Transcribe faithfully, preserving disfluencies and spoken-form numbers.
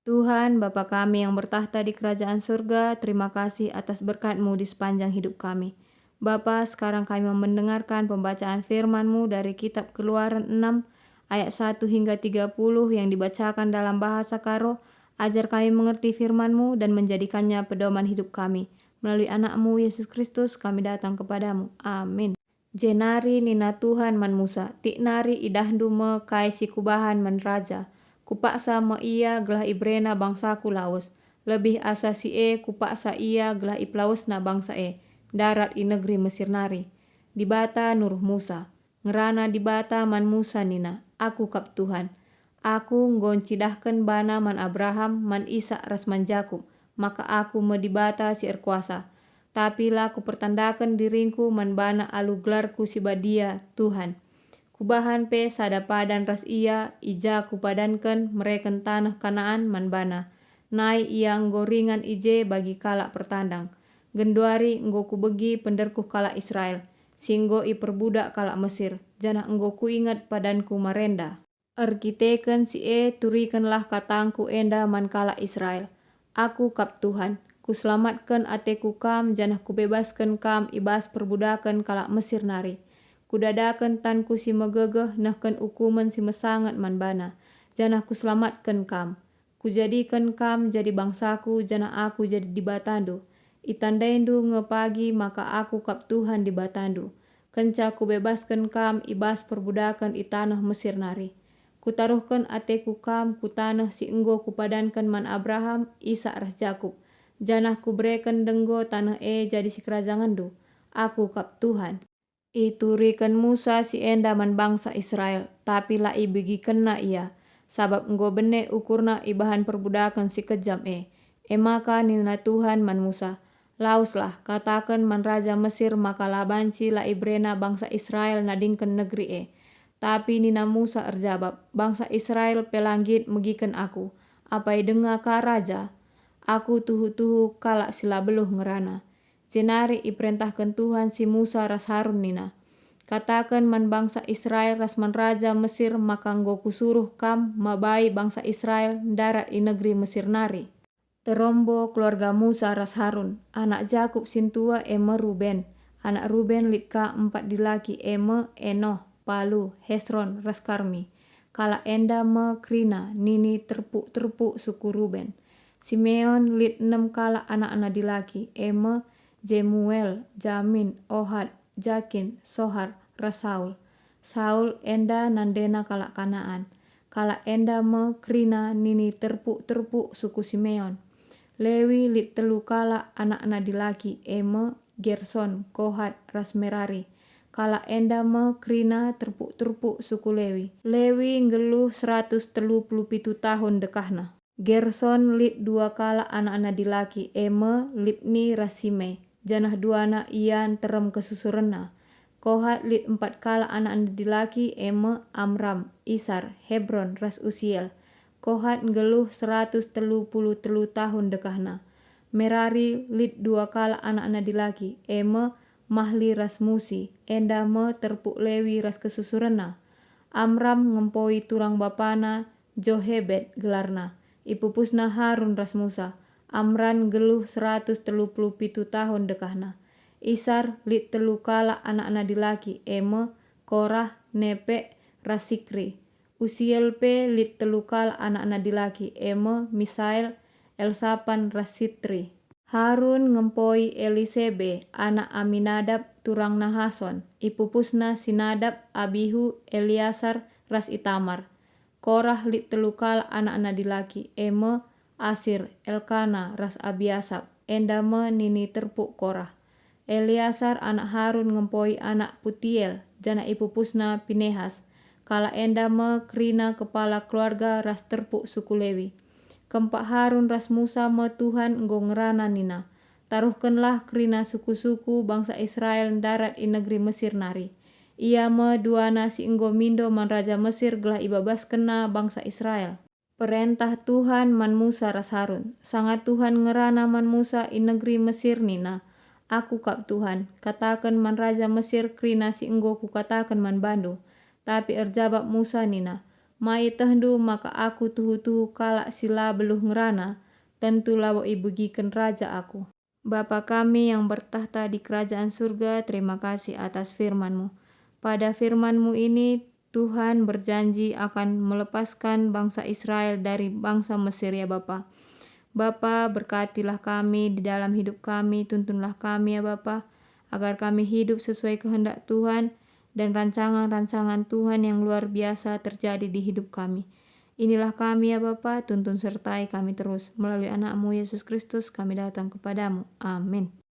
Tuhan, Bapa kami yang bertakhta di kerajaan surga, terima kasih atas berkat-Mu di sepanjang hidup kami. Bapa, sekarang kami mau mendengarkan pembacaan firman-Mu dari kitab Keluaran enam ayat satu hingga tiga puluh yang dibacakan dalam bahasa Karo. Ajar kami mengerti firman-Mu dan menjadikannya pedoman hidup kami. Melalui Anak-Mu, Yesus Kristus, kami datang kepada-Mu. Amin. Jenari nina Tuhan man Musa, "Tik nari idahndu me kai si Kubahan man raja. Kupaksa me ia gelah iberena bangsaKu lawes. Lebih asa si e Kupaksa ia gelah ipelawesna bangsa e, ndarat i negeri Mesir nari." Dibata nuruh Musa. Ngerana Dibata man Musa nina, "Aku kap Tuhan. Aku enggo ncidahken bana man Abraham, man Isak ras man Jakup, maka Aku me Dibata si erkuasa. Tapi la Kupertandaken diringKu man bana alu gelarKu si badia, Tuhan. Kubahan pe sada padan ras ia, i ja Kupadanken mereken taneh Kanaan man bana. Nai ia enggo ringan i je bagi kalak pertandang. Genduari enggo Kubegi penderkuh kalak Israel, si enggo iperbudak kalak Mesir, janah enggo Kuinget padanKu marenda. Erkiteken si e turikenlah katangKu enda man kalak Israel, 'Aku kap Tuhan, Kuselamatken ateKu kam janah Kubebasken kam i bas perbudaken kalak Mesir nari. Kudadaken tanKu si megegeh nehken ukumen si mesanget man bana, janah Kuselamatken kam. Kujadiken kam jadi bangsaKu janah Aku jadi Dibatandu. Itandaindu nge pagi maka Aku kap Tuhan Dibatandu, kenca Kubebasken kam i bas perbudaken i taneh Mesir nari. Kutaruhken ateKu kam ku taneh si enggo Kupadanken man Abraham, Isak ras Jakup, janah Kubereken denggo taneh e jadi sikerajangenndu. Aku kap Tuhan.' Ituriken Musa si enda man bangsa Israel, tapi la ibegikenna ia, sabap enggo bene ukurna ibahan perbudaken si kejam e. E maka nina Tuhan man Musa, "Laweslah, kataken man raja Mesir maka la banci la iberena bangsa Israel nadingken negeri e." Tapi nina Musa erjabap, "Bangsa Israel pe la nggit megiken aku. Apai denga ka raja? Aku tuhu-tuhu kalak si la beluh ngerana." Jenari iperentahken Tuhan si Musa ras Harun nina, "Kataken man bangsa Israel ras man raja Mesir maka enggo Kusuruh kam mabai bangsa Israel ndarat i negeri Mesir nari." Terombo keluarga Musa ras Harun. Anak Jakup sintua e me Ruben. Anak Ruben lit ka empat dilaki, e me Enoh, Palu, Hesron, ras Karmi. Kalak enda me kerina nini terpuk-terpuk suku Ruben. Simeon lit enem kalak anakna dilaki, e me Jemuel, Jamin, Ohad, Jakin, Sohar, ras Saul. Saul enda nandena kalak Kanaan. Kalak enda me kerina nini terpuk-terpuk suku Simeon. Lewi lit telu kalak anakna dilaki, e me Gerson, Kohat, ras Merari. Kalak enda me kerina terpuk-terpuk suku Lewi. Lewi nggeluh seratus telu puluh pitu tahun dekahna. Gerson lit dua kalak anakna dilaki, e me Libni ras Simei, janah duana ia nterem kesusurenna. Kohat lit empat kalak anakna dilaki, e me Amram, Isar, Hebron, ras Usiel. Kohat nggeluh seratus telu puluh telu tahun dekahna. Merari lit dua kalak anakna dilaki, e me Mahli ras Musi, enda me terpuk Lewi ras kesusurenna. Amram ngempoi turang bapana, Johebed gelarna. Ipupusna Harun ras Musa. Amram nggeluh seratus telu puluh pitu tahun dekahna. Isar lit telu kalak anakna dilaki, e me Korah, Nepek, ras Sikri. Usiel pe lit telu kalak anakna dilaki, e me Misael, Elsapan, ras Sitri. Harun ngempoi Elisebe, anak Aminadab, turang Nahason. Ipupusna si Nadab, Abihu, Eleasar, ras Itamar. Korah lit telu kalak anakna dilaki, e me Asir, Elkana, ras Abiasap, enda me nini terpuk Korah. Eleasar anak Harun ngempoi anak Putiel, janah ipupusna Pinehas. Kalak enda me kerina kepala keluarga ras terpuk suku Lewi. Kempak Harun ras Musa me Tuhan enggo ngerana nina, "Taruhkenlah kerina suku-suku bangsa Israel ndarat i negeri Mesir nari. Ia me duana si enggo mindo man raja Mesir gelah ibabaskenna bangsa Israel." Perentah Tuhan man Musa ras Harun. Sanga Tuhan ngerana man Musa i negeri Mesir nina, "Aku kap Tuhan, kataken man raja Mesir kerina si enggo Kukataken man bandu." Tapi erjabap Musa nina, Mai ietehndu maka aku tuhu-tuhu kalak si la beluh ngerana, tentu labo ibegiken raja aku. Bapa kami yang bertahta di kerajaan surga, terima kasih atas firman-Mu. Pada firman-Mu ini, Tuhan berjanji akan melepaskan bangsa Israel dari bangsa Mesir, ya Bapa. Bapa, berkatilah kami di dalam hidup kami, tuntunlah kami, ya Bapa, agar kami hidup sesuai kehendak Tuhan dan rancangan-rancangan Tuhan yang luar biasa terjadi di hidup kami. Inilah kami, ya Bapa, tuntun sertai kami terus. Melalui Anak-Mu, Yesus Kristus, kami datang kepada-Mu. Amin.